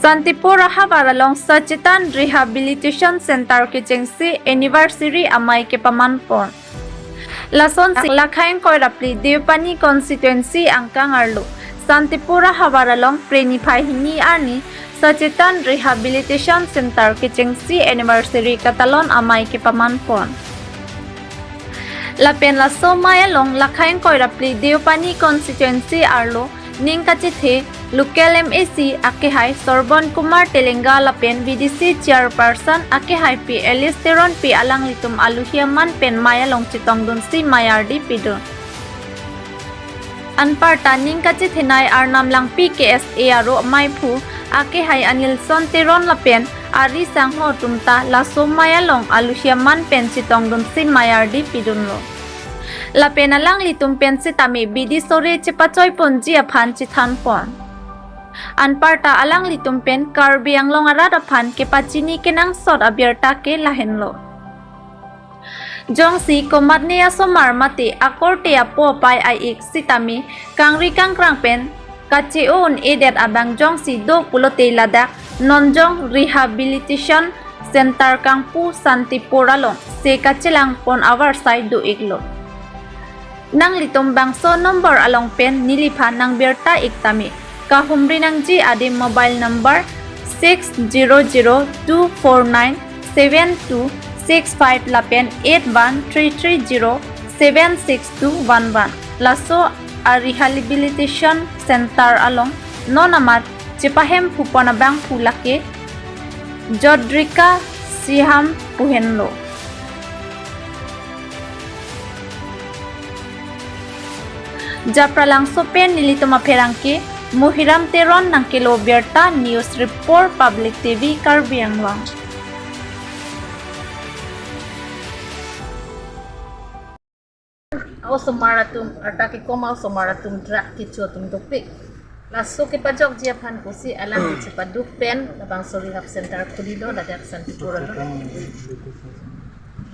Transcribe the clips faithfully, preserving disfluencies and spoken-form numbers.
Santipur ahavar along Sachetan Rehabilitation Center kechengsi anniversary amei kepaman pon. Lasonsi Lakha ingkoi ra phli Deopani constituency angkang arlo Santipur ahavar along Phre niphai hini arni Sachetan Rehabilitation Center kechengsi anniversary katalon amei kepaman pon. Lapen laso amei along Lakha ingkoi ra phli Deopani constituency arlo ning kachethe local M A C akehai Sorbon Kumar Telenga lapen V D C chairperson akehai Pi Alice Teronpi alanglitum aluhi aman pen amei along chetongdunsi amei ardi pidun. Anparta ning kachethenei Arnam Langpi K S A aro ameiphu akehai Anilson Teron lapen ari sangho atum ta laso amei along aluhi aman pen chetongdunsi amei ardi pidunlo. Lapen alanglitum pen sitame bidi sore chepachoi ponji aphan chethan pon. Anparta alanglitum pen Karbi Anglong arat aphan kepachini kenangsot abirta ke lahenlo. Jongsi komatne asomar mate akorte apo apai a-ik sitame kangri kangkrang pen kache-o un-edet abang jongsi do pulote ladak Nonjong Rehabilitation Center kangpu Santipur alongsi kachelang pon avarsai do-iklo. Nanglitum bangso number along pen neliphan nangbirta ik tame. Kahumri nangji adim mobile number six zero zero two four nine seven two six five lapen eight one three three zero seven six two one one. Laso a-rehabilitation center along non amat chepahemphu pon abangphu lake Jodrika Siham pu henlo. Japralangso pen nelitum apherangke Muhiram Teron nangkelo birta. News report, Public T V Karbi Anglong. Osomar atum, arta kekom osomar atum drug kecho atum dopik. Laso kepajokji aphan pusi alangli chepaduk pen labangso rehab center khulilo ladak Santipur along.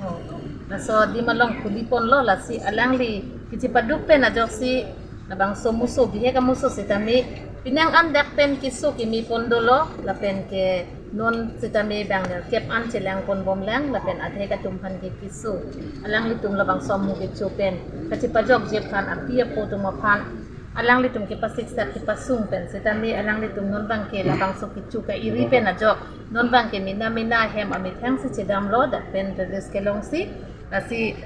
Oh, laso adim along khuli ponlo, lasi alangli kechepaduk pen ajoksi labangso muso, bihek amuso sitame penang an dak pen keso keme pon dolo, lapen ke non sitame bang nerkep an chelang pon bomlang, lapen adhek atum aphan ke keso. Alanglitum labangso amu kecho pen kachepajokji aphan api apo atum aphan alanglitum kepasiksat kepasung pen sitame alanglitum non bang ke labangso kecho ka-iri pen ajok non bang ke mena mena ahem amethang si chedamlo, dak pen release kelongsi. Lasi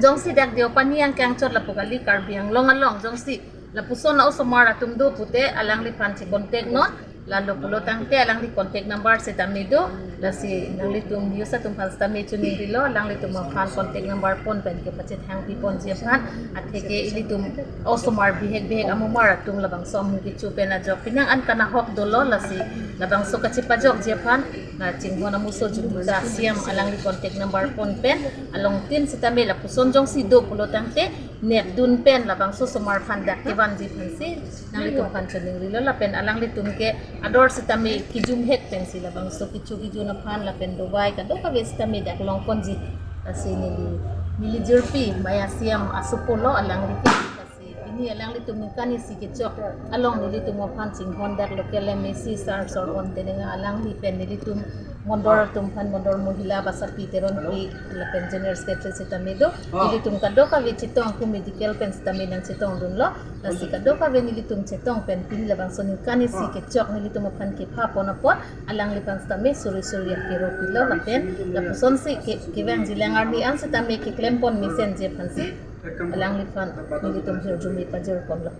jongsi dak Deopani angkang chot lapu kali, Karbi Anglong along jongsi lapuson a-osomar atum do pute alangliphan che-contact non. Lalo pulo tangte alangli contact number sitame do. Lasi nanglitum news atum aphan sitame choningrilo, alanglitum aphan contact number pon pen kepachethang pi ponji aphan. Atheke ilitum osomar bihek bihek amumar atum labangso amu kecho pen ajok penang an kanahok dolo, lasi labangso kachepajokji aphan na chinghon amuso Judika Siam alangli contact number pon pen along tin sitame lapuson jongsi do pulo tangte nepdun pen labangso osomar aphan dak kevanji aphansi nanglitum aphan choningrilo, lapen alanglitum ke ador sitame kejumhek pensi labangso kecho kejun aphan lapen dovai kadokave sitame dak long ponji. Lasi neli, neli jirpi Maya Siam asopo lo alangli ke. Lasi pini alanglitum ningkan isi kechok along nelitum aphan chinghon dak local M A C sir Sorbon Telenga alangli pen nelitum mondol atum aphan, mondol mohila Basapi Teronpi lapen general secretary sitame do. Nelitum kadokave chetong pu medical pen sitame nangchetongdunlo. Lasi kadokave nelitum chetong pen pini labangso ningkan isi kechok nelitum aphan kepha pon apot alangliphan sitame suri suri akero pilo, lapen lapusonsi ke, kevangji lang arni an sitame keklem pon mesenji aphansi alangliphan nelitum hirjume pajir ponlo.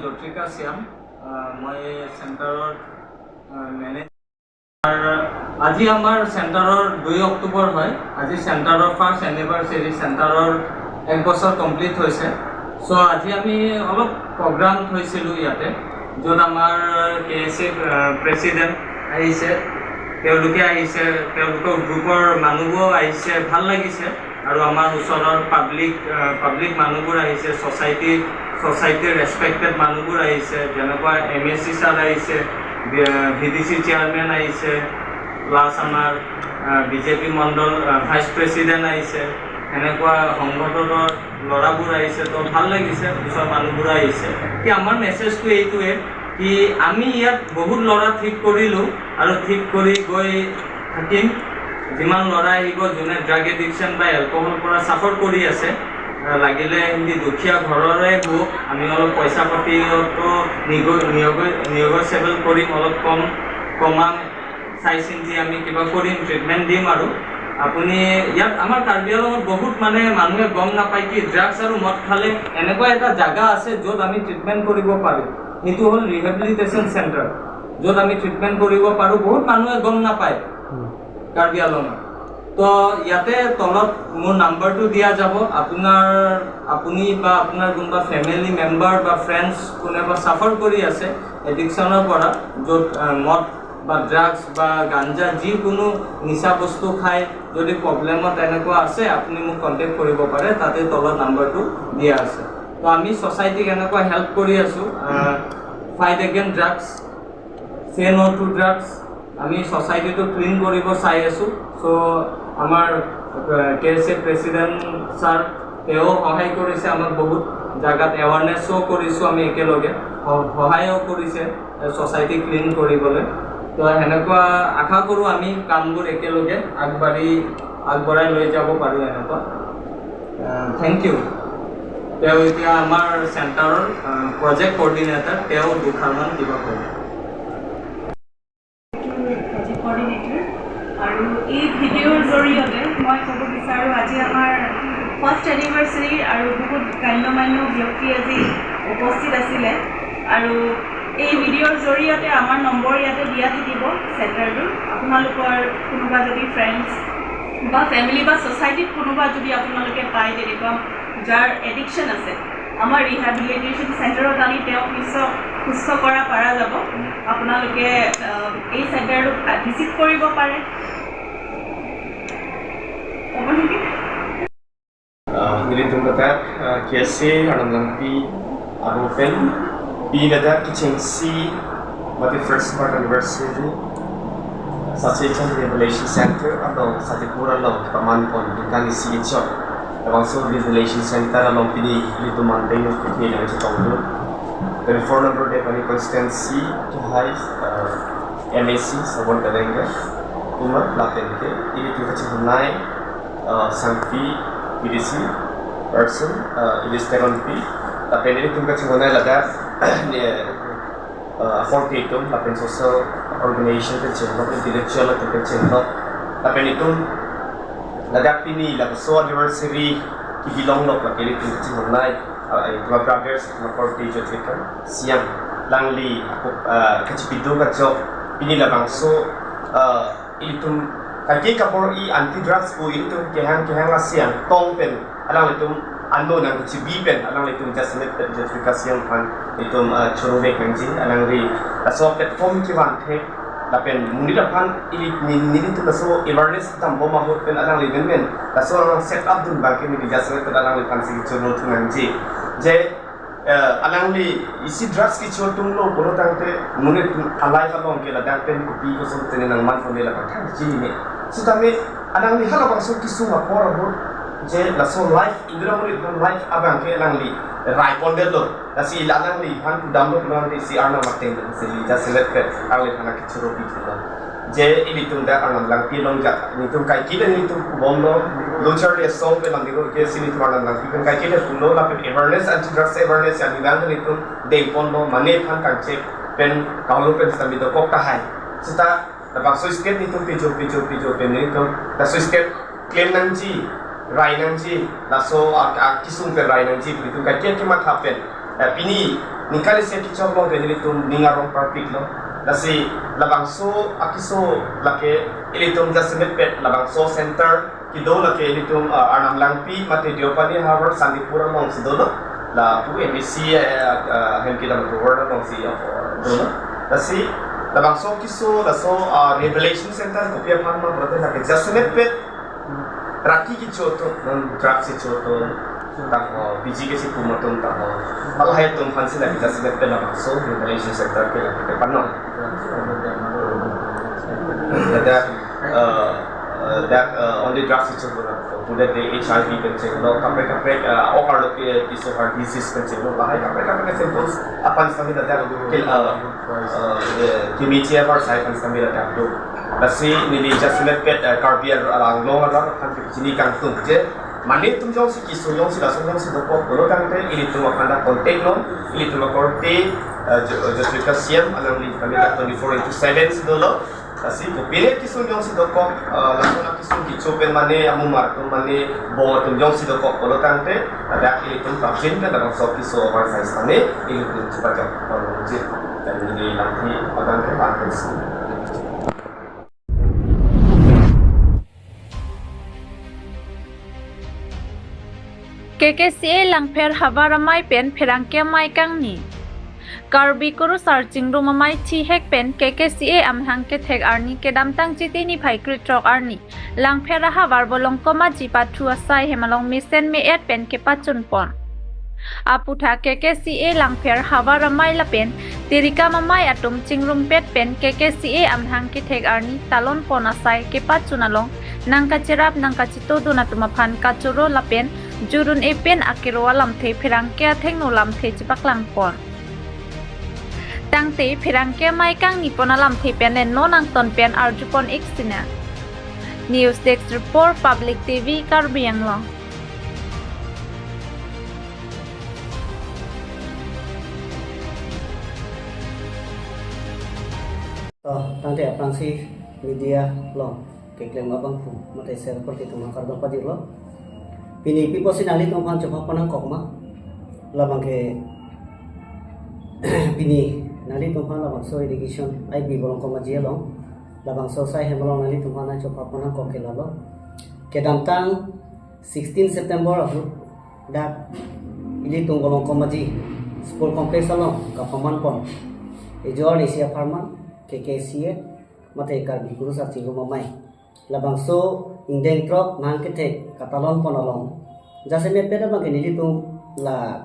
জয়ত্ৰিকা শ্যাম, আহ, মই চেণ্টাৰৰ, আহ, মেনেজাৰ। আজি আমাৰ চেণ্টাৰৰ দুই অক্টোবৰ হয়। আজি চেণ্টাৰৰ ফাৰ্ষ্ট এনিভাৰ্চেৰী, চেণ্টাৰৰ এক বছৰ কমপ্লিট হৈছে। চ' আজি আমি অলপ প্ৰগ্ৰাম থৈছিলোঁ ইয়াতে, য'ত আমাৰ কে এছ এ, আহ, প্ৰেচিডেণ্ট আহিছে, তেওঁলোকে আহিছে, তেওঁলোকৰ গ্ৰুপৰ মানুহবোৰো আহিছে, ভাল লাগিছে। আৰু আমাৰ ওচৰৰ পাব্লিক, আহ, পাব্লিক মানুহবোৰ আহিছে, ছ'চাইটি, ছ'চাইটিৰ ৰেচপেক্টেড মানুহবোৰ আহিছে, যেনেকুৱা এম এ চি ছাৰ আহিছে, ভি ডি চি চেয়াৰমেন আহিছে, প্লাছ আমাৰ, আহ, বি জে পি মণ্ডল, আহ, ভাইচ প্ৰেচিডেণ্ট আহিছে, এনেকুৱা সংগঠনৰ ল'ৰাবোৰ আহিছে, তো ভাল লাগিছে, ওচৰৰ মানুহবোৰো আহিছে। কি আমাৰ মেছেজটো এইটোৱে, কি আমি ইয়াত বহুত ল'ৰা ঠিক কৰিলো আৰু ঠিক কৰি গৈ থাকিম। যিমান ল'ৰা আহিব, যোনে ড্ৰাগ এডিকশ্যন বা এলকহলৰ পৰা ছাফাৰ কৰি আছে, আহ, লাগিলে সিহঁতি দুখীয়া ঘৰৰে হওক, আমি অলপ পইচা পাতিতো নিগ-, নিয়গ-, নিয়গচিয়েবল কৰিম, অলপ কম কমাম, চাই চিন্তি আমি কিবা কৰিম, ট্ৰিটমেণ্ট দিম। আৰু আপুনি ইয়াত, আমাৰ কাৰ্বি আংলঙত বহুত মানে মানুহে গম নাপায় কি ড্ৰাগছ আৰু মদ খালে এনেকুৱা এটা জাগা আছে য'ত আমি ট্ৰিটমেণ্ট কৰিব পাৰোঁ। সেইটো হ'ল ৰিহেবিলিটেশ্যন চেণ্টাৰ, য'ত আমি ট্ৰিটমেণ্ট কৰিব পাৰোঁ। বহুত মানুহে গম নাপায় কাৰ্বি আংলঙত। তো ইয়াতে তলত মোৰ নাম্বাৰটো দিয়া যাব। আপোনাৰ, আপুনি বা আপোনাৰ কোনোবা ফেমিলি মেম্বাৰ বা ফ্ৰেণ্ডছ কোনোবা ছাফাৰ কৰি আছে এডিকশ্যনৰ পৰা, য'ত, আহ, মদ বা ড্ৰাগছ বা গাঞ্জা, যিকোনো নিচা বস্তু খাই যদি প্ৰব্লেমত এনেকুৱা আছে, আপুনি মোক কণ্টেক্ট কৰিব পাৰে, তাতে তলত নাম্বাৰটো দিয়া আছে। তো আমি ছ'চাইটিক এনেকুৱা হেল্প কৰি আছোঁ, ফাইট এগেইনষ্ট ড্ৰাগছ, চে ন টু ড্ৰাগছ। আমি ছ'চাইটিটো ক্লিন কৰিব চাই আছোঁ। চ' আমাৰ কে এছ এ প্ৰেচিডেণ্ট ছাৰ, তেওঁ সহায় কৰিছে আমাক বহুত, জাগাত এৱাৰনেছো কৰিছোঁ আমি একেলগে, স-, সহায়ো কৰিছে ছ'চাইটি ক্লিন কৰিবলৈ। তো সেনেকুৱা আশা কৰোঁ আমি কামবোৰ একেলগে আগবাঢ়ি, আগবঢ়াই লৈ যাব পাৰোঁ এনেকুৱা। Thank you. তেওঁ এতিয়া আমাৰ চেণ্টাৰৰ প্ৰজেক্ট কৰ্ডিনেটাৰ, তেওঁ দুষাৰমান কিবা ক'ব। প্ৰজেক্ট কৰ্ডিনেটাৰ। আৰু এই ভিডিঅ'ৰ জৰিয়তে মই ক'ব বিচাৰোঁ, আজি আমাৰ ফাৰ্ষ্ট এনিভাৰ্চাৰী আৰু বহুত গণ্য মান্য ব্যক্তি আজি উপস্থিত আছিলে। আৰু এই ভিডিঅ'ৰ জৰিয়তে আমাৰ নম্বৰ ইয়াতে দিয়া থাকিব চেণ্টাৰটোৰ। আপোনালোকৰ কোনোবা যদি ফ্ৰেণ্ডছ বা ফেমিলি বা ছ'চাইটিত কোনোবা যদি আপোনালোকে পায় তেনেকুৱা, যাৰ এডিকশ্যন আছে, আমাৰ ৰিহেবিলিটেশ্যন চেণ্টাৰত আনি তেওঁক সুস্থ, সুস্থ কৰা পৰা যাব। আপোনালোকে, আহ, এই চেণ্টাৰটোত ভিজিট কৰিব পাৰে। হ'ব নেকি? Ah, nelitum ladak, ah, K S A Arnam Langpi arlo pen, pini ladak kechengsi mate first part anniversary Sachechang Rehabilitation Center along Santipur along kepaman pon ningkan isi kechok. Labangso Rehabilitation Center along pini ilitum manteng nung kethek nangchetongdun. Twenty-four number Deopani constituency kehai, ah, M A C Sobon Telenga atum lapen ke ilitum kachinghonnei, ah, sangpi P D C person, ah, Elis Teronpi, lapen ilitum kachinghonnei ladak, ne, ah, aforty atum, lapen social organization pen chenglok, intellectual atum pen chenglok, lapen itum ladak pini labangso anniversary kebi longlok, lapen ilitum kachinghonnei, ah, itum brothers, itum aforty Jyotika Siang, alangli ako, ah, kachipidun kachok, pini labangso, ah, ilitum kaike kabor-i anti drugs pu ilitum kehang kehang la Siang tong pen alanglitum ano nangchibi pen alanglitum jasemet pen Jyotika Siang aphan itum, ah, choro vek nangji. Alangli laso platform kevan thek lapen monit aphan ili ni, nelitum laso awareness dambom ahut pen alangli menmen laso alang set up dun abangke neli jasemet pen alangliphan si choro thu nangji. Je eh, alangli isi drugs kecho atumlo pulo tangte monit atum alive along ke ladak pen kopi koson tene nangman pon-e la pathangji ne. Sitame alangli halabangso kesung apor ahut je laso life, indra monit atum life abangke alangli rai pondetlo. Lasi la alangliphan pudamlo pulo tangte isi Arnam ateng si jasemet pen alangliphan kechoro pithulo. Je ilitum dak Arnam Langpi along ja, nelitum kaike le nelitum bomlo, lo charli asong pen lang diro ke si nelitum Arnam Langpi pen kaike le pulo lapen awareness, anti drugs awareness ya nelitum dengponlo, mane aphan kangchek pen kaholo pen sitame dokok tahai. Sita labangso step nelitum pejo pejo pejo pen nelitum laso step klem nangji, rai nangji, laso a, a, kesung pen rai nangji, nelitum kaike kematha pen. Eh, pini ningkan isi kechok along ke nelitum ning arong parpiklo. Lasi labangso akeso lake ilitum jasemet pen labangso center kedo lake ilitum, ah, Arnam Langpi mate Deopani havar Santipur alongsi dolo. Lapu M A C, eh, ah, hem kedam tovar alongsi, ah, dolo. Lasi labangso keso laso, ah, Rehabilitation Center kopi aphan ma brother lake jasemet pen raki kecho atum, non drugs kecho atum, tangho, B G kechipum atum tangho. Halahai atum aphansi lake jasemet pen labangso Rehabilitation Center ke lake kepanon. Ladak, eh, Uh, that uh, only drugs itu pura. Pura de H I V pen chenglo, kaprek kaprek uh, okar lo ke disorder disease pen chenglo, lahai kaprek kaprek symptoms aphan sami dak ke uh, uh, kimichi apar sai aphan sami dak do. Lasi neli jasemet pet uh, Karbi Anglong arat aphan ke chini kangtung je. Mane itum jongsi kesung jongsi lason jongsi dokok pulo tangte ilitum aphan dak contact lo, ilitum akorte uh, Jo- Jyotika Shyam alangli kami dak twenty four into seven si dolo. Lasi kopine kesung jongsi dokok, eh, lason akesung kecho pen mane, amumar atum mane, bong atum jongsi dokok pulo tangte, ladak ilitum prapjin pen labangso keso apar sai sitame, ilitum chepajok pon longjit. Dan ini nanti akan kita akan. K K C A Langpher Havar Amei pen Pherangke Amei kangni. Karbi Kurusar Chingrum Amei thihek pen K K C A amahang kethek arni kedamtang Chiti niphai krethrok arni Langpher ahavar Bolongkom Aji pathu asai hem along mesen me-et pen kepachun pon. Aputhak K K C A Langpher Havar Amei lapen Tirikam Amei atum chingrumpet pen K K C A amahang kethek arni talon pon asai kepachun along nangkacherap nangkachitodun atum aphan kachoro lapen jurun epen akero alamthe pherangke athengno lamthe chepaklang pon. Tangte pherangke amei kangni pon alamthe pen non angton pen arju pon ik sinang. News Desk Report, Public T V, Karbi Anglong. To, tangte aphrangsi media along keklem abangphu mate share korte atum kardom pajirlo. Pini pi apotsi nanglitum aphan chophak pon nangkok ma? Labang ke pini nanglitum aphan labangso irrigation I B Bolongkom Aji along labangso asai hem along nanglitum aphan chophak pon nangkok ke lalo. Kedamtang sixteen September ahut dak ilitum Bolongkom Aji Sport Complex along kapaman pon ejor Asia Pharma, K K C A mate Karbi Kurusar Chingrum Amei labangso ingdeng throk amahang kethek katalon pon along jasemet pet abang ke nelitum la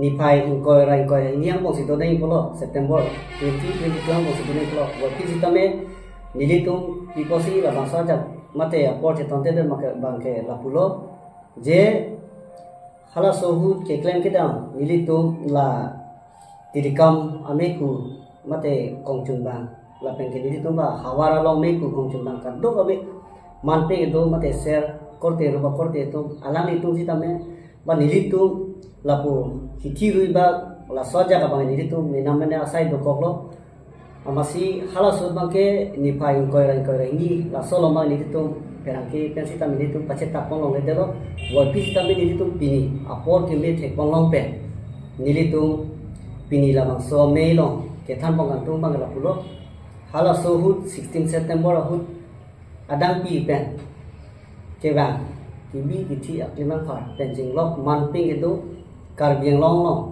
niphai ingkoi ra ingkoi hini angbong si dodeng pulo, September twenty twenty-two angbong si dodeng pulo. Wati sitame nelitum pi apotsi labangso ajat mate apor cheton te abang ke lapulo je halaso ahut keklem kedam nelitum la Tirikam Amei ku mate kongchunbang lapen ke nelitum ba havar along amei ku kongchunbang kadokave manpeng kedo mate share korte ruba korte atum alanglitum sitame ba nelitum lapu hithi rui ba laso ajat abang nelitum mena mena asai dokoklo. Amatsi halaso abang ke niphai ingkoi ra ingkoi ra hini laso along abang nelitum pherangke pen sitame nelitum pachethak pon longledetlo. Wati sitame nelitum pini apor keme thek pon long pen nelitum pini labangso amei along kethan pon kangtung abang lapulo. Halaso ahut sixteen September ahut adang pi pen kevang kebi kethe aklimang phar pen chinglok manpeng kedo Karbi Anglong along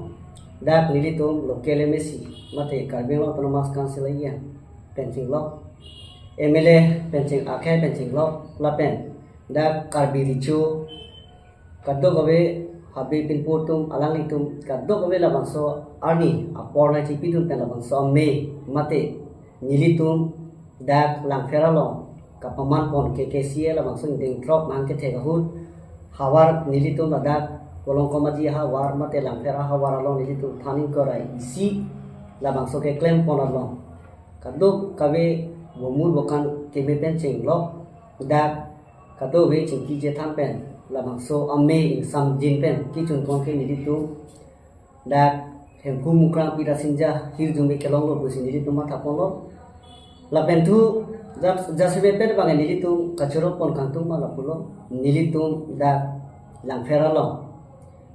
dak nelitum local M A C mate Karbi Anglong Autonomous Council A M pen chinglok, M L A pen ching akhei pen chinglok lapen dak Karbi Recho kadokave Habe Pinpo atum alanglitum kadokave labangso arni apor nangchipidun pen labangso amei mate nelitum dak Langpher along kapaman pon K K C A labangso ingdeng throk amahang kethek ahut havar nelitum ladak Bolongkom Aji havar mate Langpher havar along nelitum than ingkoi ra isi labangso keklem pon along kadokave bomur bokan keme pen chinglok dak kadokave chingki chethan pen labangso amei ingsamjin pen kechun pon ke nelitum dak Hemphu Mukrang Pirasinja hirjume kelonglo pusi nelitum matha ponlo. Lapen thu jas- jasemet pet abang nelitum kachoro pon kangtung ma lapulo, nelitum dak Langpher along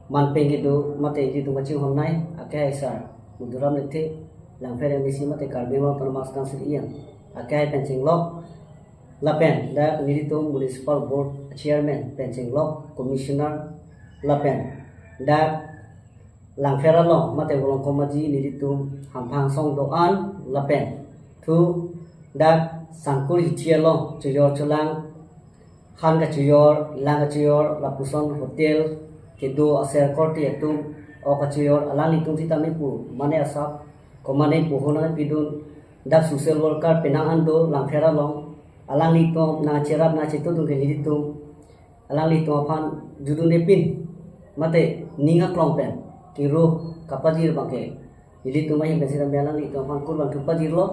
manpeng kedo mate nelitum kachinghon nei akhei sar Madhuram Lekthe, Langpher M A C mate Karbi Anglong Autonomous Council A M akhei pen chinglok lapen dak nelitum Municipal Board Chairman pen chinglok, Commissioner lapen dak Langpher along mate Bolongkom Aji nelitum hamphang song do-an lapen thu dak Sangkur hithi along chojor cholang, han kachojor, lang kachojor, lapuson hotel kedo aser korte atum, ok kachojor, alanglitum sitame pu mane asap komane pu honang pidun, dak social worker penang an do Langpher along, alanglitum nangcherap nangchetudun ke nelitum alanglitum aphan judun epin mate ning aklong pen kiro kapajir abangke nelitum ahin pen sitame alanglitum aphan kurvangthu pajirlo.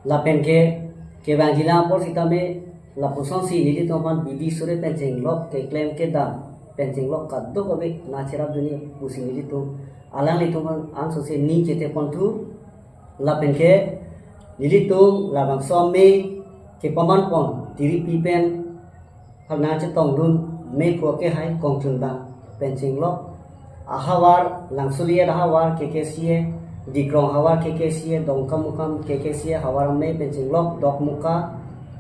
Lapen ke kevangjilang apor sitame lapusonsi nelitum aphan bidi suri pen chenglok, keklem kedam pen chenglok kadokave nangcherapdunji pusi nelitum alanglitum aphan ansose ning chetheponthu. Lapen ke nelitum labangso amei kepamanpon tiripi pen nangchetongdun mephu akehai Kongchunbang pen chenglok, ahavar Langsoliet ahavar K K C A, Dikrong ahavar K K C A, Dongkamukam K K C A ahavar amei pen chenglok, Dokmoka,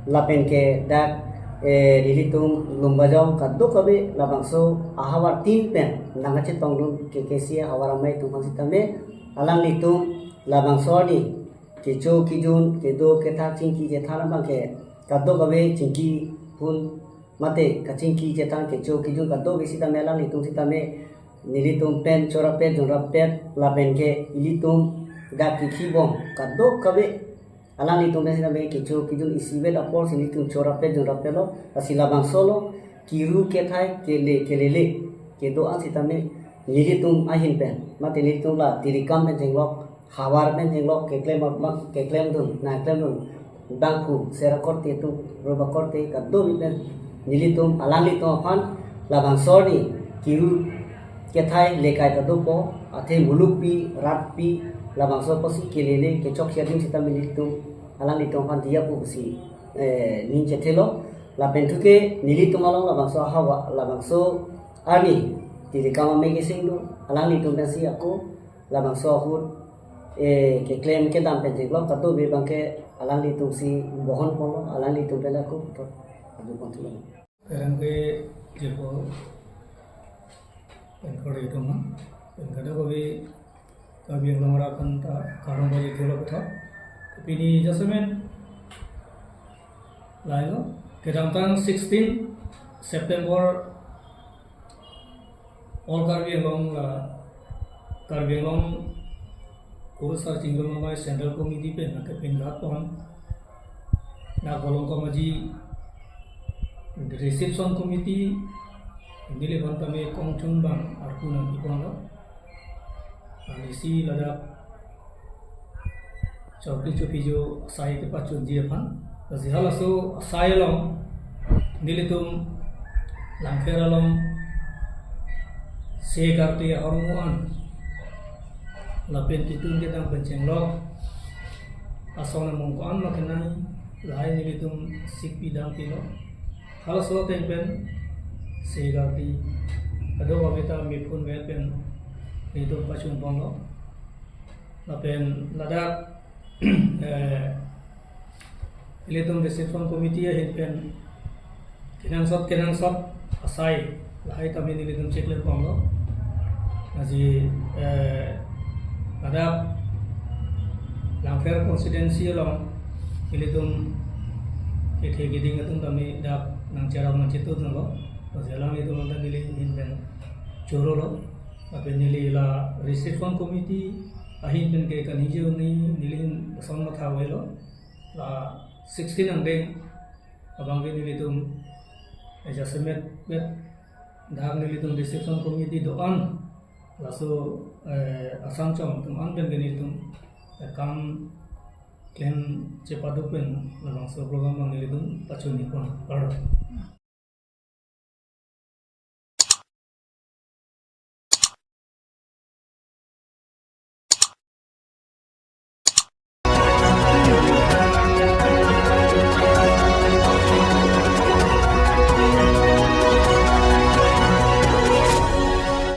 lapen ke dak eh, nelitum Lumbajong kadokave labangso ahavar tin pen nangchetongdun K K C A ahavar amei atum aphan sitame alanglitum labangso arni kecho kejun, kedo kethak, chingki chethan abangke kadokave chingki phun mate kachingki chethan kecho kejun kadokave sitame alanglitum sitame nelitum pen chorapet junrapet lapen ke ilitum dak kikhibom kadokave alanglitum pen sitame kecho kejun isivet apor si nelitum chorapet junrapetlo, lasi labangsolo kiru kethai kele kelele kedo-an sitame nelitum ahin pen mate nelitum la tirikam pen chenglok, havar pen chenglok, keklem abang keklemdun nangklemdun bangphu sera korte atum, roba korte kadokave pen nelitum alanglitum aphan labangso arni kiru kethai lekai kadopo, athe mulukpi ratpi labangso apotsi kelele kechok si ading sitame nelitum alanglitum aphan diya pu pusi eh, ning chethelo. Lapen thuke nelitum along labangso ahavar labangso arni tirikam amei kesingdun alanglitum pensi ako labangso ahut eh, keklem kedam pen chenglok kadokave abangke alanglitumsi bohonponlo, alanglitum pen ako puthot aduponthulo. Erang ke jepo pen kore itu mah, pen kadokave Karbi Anglong arat aphan ta karong baji thelo kotha. Pini jasemet lailo, kedamtang sixteen September All Karbi Anglong la Karbi Anglong Kurusar Chingrumamai Central Committee pen nangkepinratpon na kolong komaji Reception Committee neli aphan tame Kongchunbang arpu nangpiponlo. Anisi ladak chokri chopijo asai kepachunji aphan. Lasi halaso asai along nelitum Langpher along Segarti ahormu an lapen kitun kedam pen chenglok ason among ko-an ma kenai lahai nelitum sikpi dam pilo. Halaso ateng pen Segarti kadokave ta mephun vet pen nelitum pachunponlo. Lapen ladak eh, ilitum Reception Committee ahin pen kenangsot kenangsot asai lahai tame nelitum cheklemponlo. Lasi eh, ladak Langpher constituency along ilitum kethe keding atum tame dak nangcherap nangchetudunlo. Lasi alanglitum anta neli ahin pen chorolo. Lapen neli la Reception Committee ahin pen ke kaningje arni neli ahin ason matha avelo. La sixteen angdeng abangke nelitum jasemet vet dak nelitum Reception Committee do-an laso eh, asangchong atum an pen ke nelitum eh, kam klem chepaduk pen labangso program abang nelitum pachunipon. Kardom.